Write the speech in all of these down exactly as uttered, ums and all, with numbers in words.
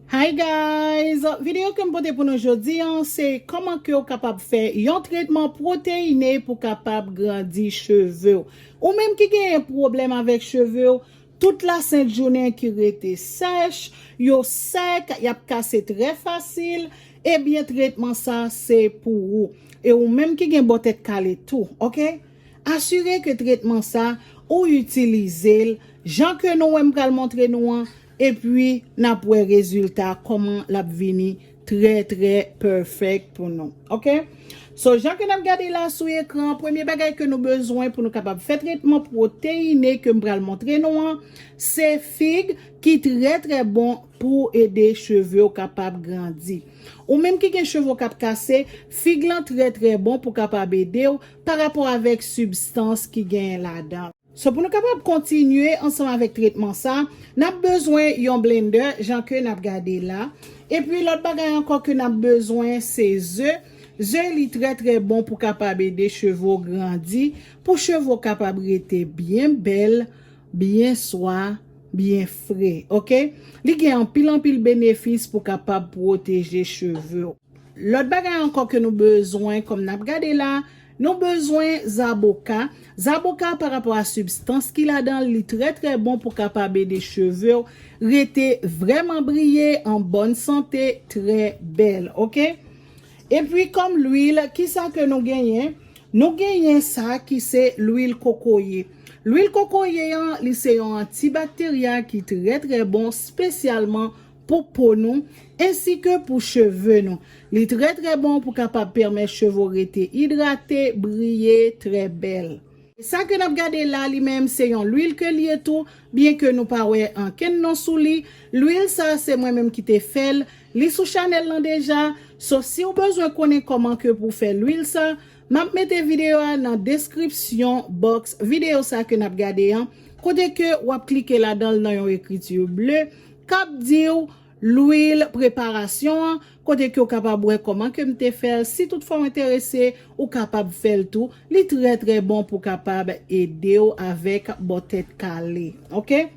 Hi guys! Videyo ke m pote pou nou jodi an, se kòman ke w kapab fè yon tretman pwoteyine pou kapab grandi cheve w. Ou menm ki genyen pwoblèm avèk cheve w, tout lasent jounen ki rete sèch, yo sèk, y ap kase trè fasil, ebyen tretman sa se pou ou. E ou menm ki gen bò tèt kale tou, oke? Asire ke tretman sa, ou itilize l jan ke nou wè m pral montre nou an, epi n ap wè rezilta kòman l ap vini trè, trè pèfèk pou nou. Oke? So, jan ke n ap gade la sou ekran, premye bagay ke nou bezwen pou nou kapab fè tretman pwoteyine ke m pral montre nou an, se fig ki trè, trè bon pou ede cheve w kapab grandi. Ou menm ki gen cheve w k ap kase, fig lan trè, trè bon pou kapab ede w pa rapò avèk sibstans ki genyen ladan l. So, pou nou kapab kontinye ansanm avèk tretman sa, n ap bezwen yon blendè, jan ke n ap gade la. Epi, lòt bagay ankò ke n ap bezwen, se ze. Ze, li trè, trè bon pou kapab ede cheve w grandi, pou cheve w kapab rete byen bèl, byen swa, byen fre, oke? Li gen anpil, anpil benefis pou kapab pwoteje cheve w. Lòt bagay ankò ke nou bezwen, kòm n ap gade la, nou bezwen zaboka. Zaboka, pa rapò a sibstans ki ladan l, li trè, trè bon pou kapab ede cheve w rete vrèman briye, an bòn sante, trè bèl, oke? Epi, kòm lwil, kisa ke nou genyen? Nou genyen sa ki se lwil kokoye. Lwil kokoye an, li se yon antibakterya ki trè, trè bon, espesyalman pou po nou, ensi ke pou cheve nou. Li trè, trè bon pou kapab pèmèt cheve w rete idrate, briye, trè bèl. Sa ke n ap gade la, li menm, se yon lwil ke li ye tou, byen ke nou pa wè ankenn non sou li. Lwil sa, se mwen menm ki te fè l. Li sou chanèl lan deja. So, si w bezwen konnen kòman ke pou fè lwil sa, m ap mete videyo a nan deskripsyon box videyo sa ke n ap gade an, kote ke w ap klike ladan l nan yon ekriti ble k ap di w lwil preparasyon an, kote ke w kapab wè kòman ke m te fè l. Si toutfwa w enterese, ou kapab fè l tou. Li trè, trè bon pou kapab ede w avèk bò tèt kale. Oke?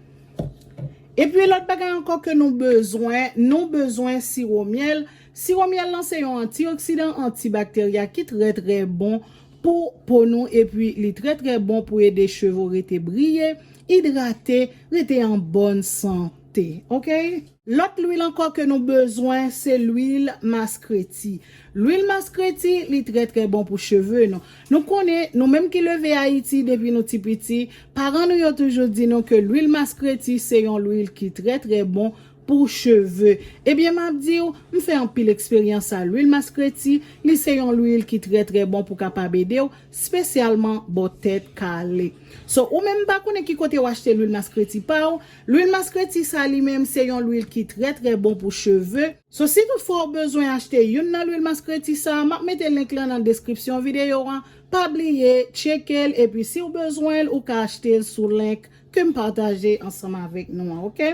Epi lòt bagay ankò ke nou bezwen, nou bezwen siwo myèl. Siwo myèl lan se yon antioksidan, antibakterya ki trè, trè bon pou po nou, epi li trè, trè bon pou ede cheve w rete briye, idrate, rete an bòn sante. Oke? Lòt lwil ankò ke nou bezwen, se lwil maskreti. Lwil maskreti, li trè, trè bon pou cheve nou. Nou konnen, nou menm ki leve Ayiti depi nou ti piti, paran nou yo toujou di nou ke lwil maskreti se yon lwil ki trè, trè bon pou cheve. Ebyen, m ap di w, m fè anpil eksperyans a lwil maskreti, li se yon lwil ki trè, trè bon pou kapab ede w, espesyalman bò tèt kale. So, ou menm pa konnen ki kote w achte lwil maskreti pa w, lwil maskreti sa li menm se yon lwil ki trè, trè bon pou cheve. So, si toutfwa w bezwen achte youn nan lwil maskreti sa, m ap mete link lan nan deskripsyon videyo an. Pa bliye, tcheke l, epi si w bezwen l, ou ka achte l sou link ke m pataje ansanm avèk nou an, oke?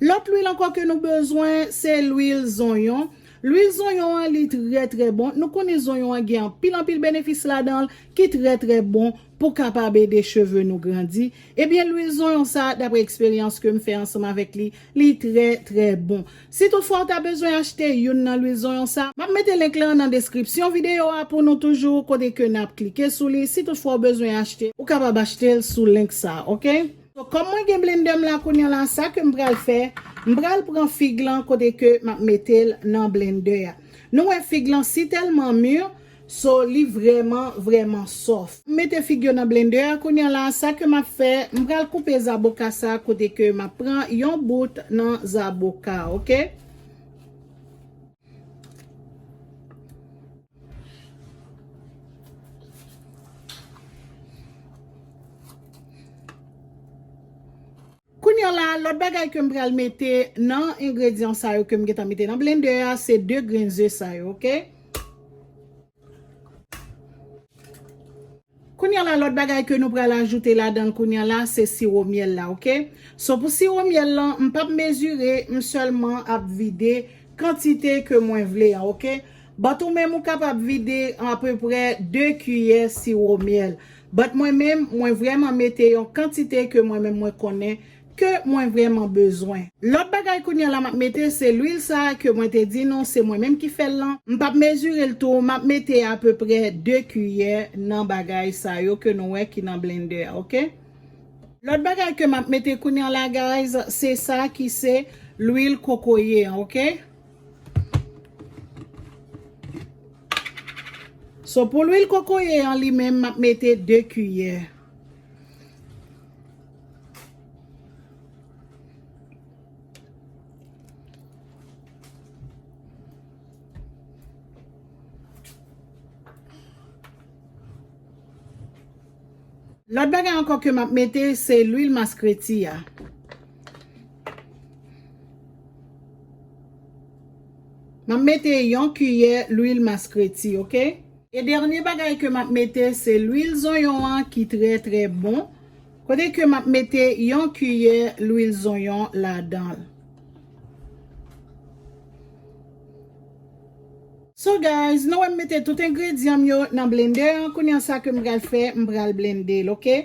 Lòt lwil ankò ke nou bezwen, se lwil zonyon. Lwil zonyon an, li trè, trè bon. Nou konnen zonyon an gen anpil, anpil benefis ladan l ki trè, trè bon pou kapab ede cheve nou grandi. Ebyen, lwil zonyon sa, daprè eksperyans ke m fè ansanm avèk li, li trè, trè bon. Si toutfwa w ta bezwen achte youn nan lwil zonyon sa, m ap mete link lan nan deskripsyon videyo a pou nou toujou, kote ke n ap klike sou li. Si toutfwa w bezwen achte, ou kapab achte l sou link sa, oke? So, kòm mwen gen blendè m la kounye a la, sa ke m pral fè, m pral pran fig lan kote ke m ap mete l nan blendè a. Nou wè fig lan si tèlman mi, so li vrèman, vrèman sòf. M mete fig yo nan blendè a kounye a la, sa ke m ap fè, m pral koupe zaboka sa kote ke m ap pran yon bout nan zaboka, oke? Kounye a la, lòt bagay ke m pral mete nan engredyan sa yo ke m gentan mete nan blendè a, se de grenn ze sa yo, oke? Kounye a la, lòt bagay ke nou pral ajoute ladan l kounye a la, se siwo myèl la, oke? So, pou siwo myèl lan, m p ap mezire, m sèlman ap vide kantite ke mwen vle an, oke? But ou menm ou kapab vide apeprè de kiyè siwo myèl. But mwen menm, mwen vrèman mete yon kantite ke mwen menm mwen konnen ke mwen vrèman bezwen. Lòt bagay kounye a la m ap mete, se lwil sa a ke mwen te di nou, se mwen menm ki fè l lan. M p ap mezire l tou, m ap mete apeprè de kiyè nan bagay sa yo ke nou wè ki nan blendè a, oke? Lòt bagay ke m ap mete kounye a la, guys, se sa ki se lwil kokoye an, oke? So, pou lwil kokoye an li menm, m ap mete de kiyè. Lòt bagay ankò ke m ap mete, se lwil maskreti a. M ap mete yon kiyè lwil maskreti, oke? E dènye bagay ke m ap mete, se lwil zonyon an ki trè, trè bon. Kote ke m ap mete yon kiyè lwil zonyon ladan l. So guys, nou wè m mete tout engredyan m yo nan blendè an. Kounye a sa ke m pral fè, m pral blende l, oke?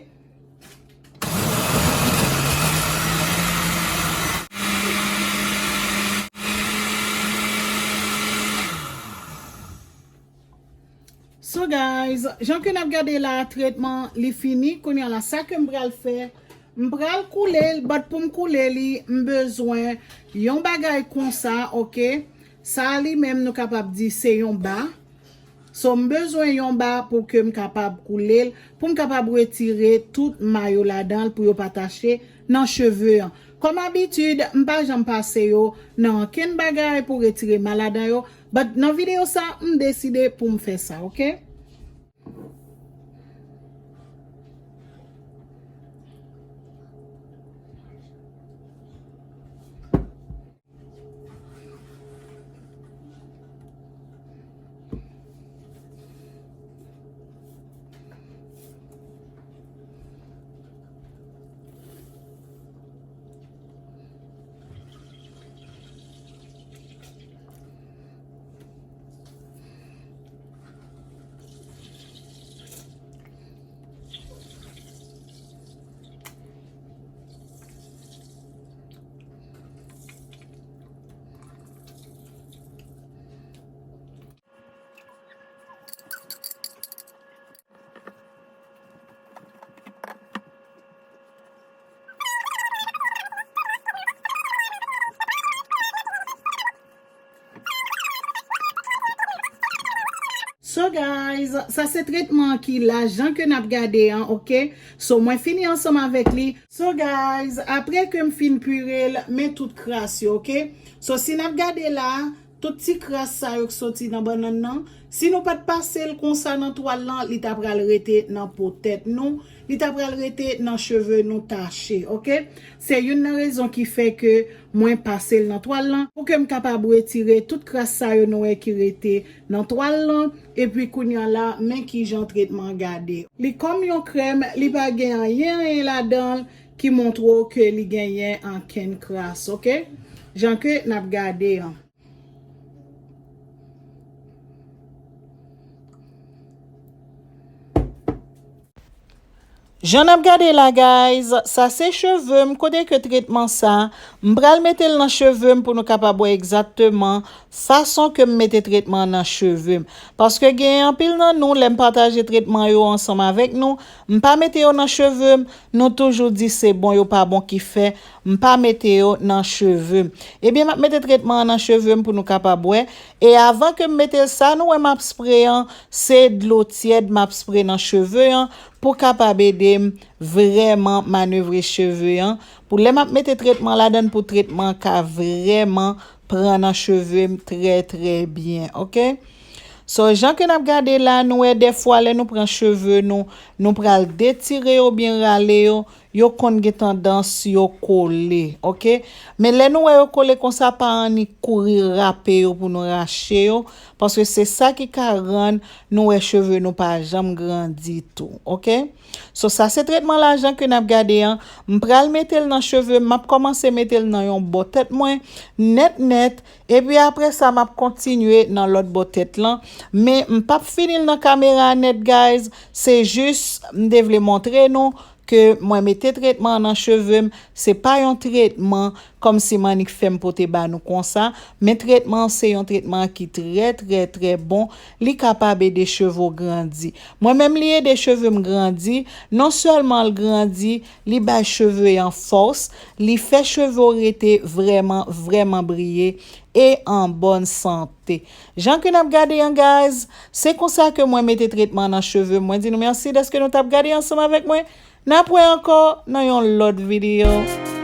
So guys, jan ke n ap gade la, tretman li fini. Kounye a la, sa ke m pral fè, m pral koule l, but pou m koule li, m bezwen yon bagay konsa, oke? Sa li menm nou kapab di se yon ba. So, m bezwen yon ba pou ke m kapab koule l, pou m kapab retire tout ma yo ladan l pou yo pa tache nan cheve an. Kòm abitid, m pa janm pase yo nan ankenn bagay pou retire ma ladan yo, but nan videyo sa, m deside pou m fè sa, oke? So guys, sa se tretman ki la jan ke n ap gade an, oke? So mwen fini ansanm avèk li. So guys, apre ke m fin pire l, men tout kras yo, oke? So si n ap gade la, tout ti kras sa yo k soti nan bannann nan, si nou pa t pase l konsa nan twal lan, li ta pral rete nan po tèt nou, li ta pral rete nan cheve nou tache, oke? Se youn nan rezon ki fè ke mwen pase l nan twal lan, pou ke m kapab retire tout kras sa yo nou wè ki rete nan twal lan, epi kounye a la, men kijan tretman an gade. Li kòm yon krèm, li pa gen anyen, anyen ladan l ki montre w ke li genyen ankenn kras, oke? Jan ke n ap gade an. Jan n ap gade la, guys, sa se cheve m, kote ke tretman sa, m pral mete l nan cheve m pou nou kapab wè egzakteman fason ke m mete tretman an nan cheve m. Paske gen anpil nan nou, lè m pataje tretman yo ansanm avèk nou, m pa mete yo nan cheve m, nou toujou di se bon, yo pa bon, ki fè m pa mete yo nan cheve m. Ebyen, m ap mete tretman an nan cheve m pou nou kapab wè. E avan ke m mete l, sa nou wè m ap spre an, se dlo tyèd m ap spre nan cheve an pou kapab ede m vrèman manevre cheve an. Pou lè m ap mete tretman ladan l, pou tretman an ka vrèman pran nan cheve m trè, trè byen, oke? So, jan ke n ap gade la, nou wè dèfwa lè nou pran cheve nou, nou pral detire yo oubyen rale yo, yo konn gen tandans yo kole, oke? Men lè nou wè yo kole konsa, pa annik kouri rape yo pou nou rache yo, paske se sa ki ka rann nou wè cheve nou pa janm grandi tou, oke? So, sa se tretman la jan ke n ap gade an. M pral mete l nan cheve m, m ap kòmanse mete l nan yon bò tèt mwen, nèt, nèt. Epi apre sa, m ap kontinye nan lòt bò tèt lan. Men m p ap fini l nan kamera a nèt, guys. Se jis, m te vle montre nou ke mwen mete tretman an nan cheve m, se pa yon tretman kòmsi m annik fè m pote ba nou konsa, men tretman an se yon tretman ki trè, trè, trè bon, li kapab ede cheve w grandi. Mwen menm, li ede cheve m grandi, non sèlman l grandi, li bay cheve an fòs, li fè cheve w rete vrèman, vrèman briye e an bòn sante. Jan ke n ap gade an, guys, se konsa ke mwen mete tretman nan cheve m. Mwen di nou mèsi dèske nou t ap gade ansanm avèk mwen. N ap wè ankò nan yon lòt videyo.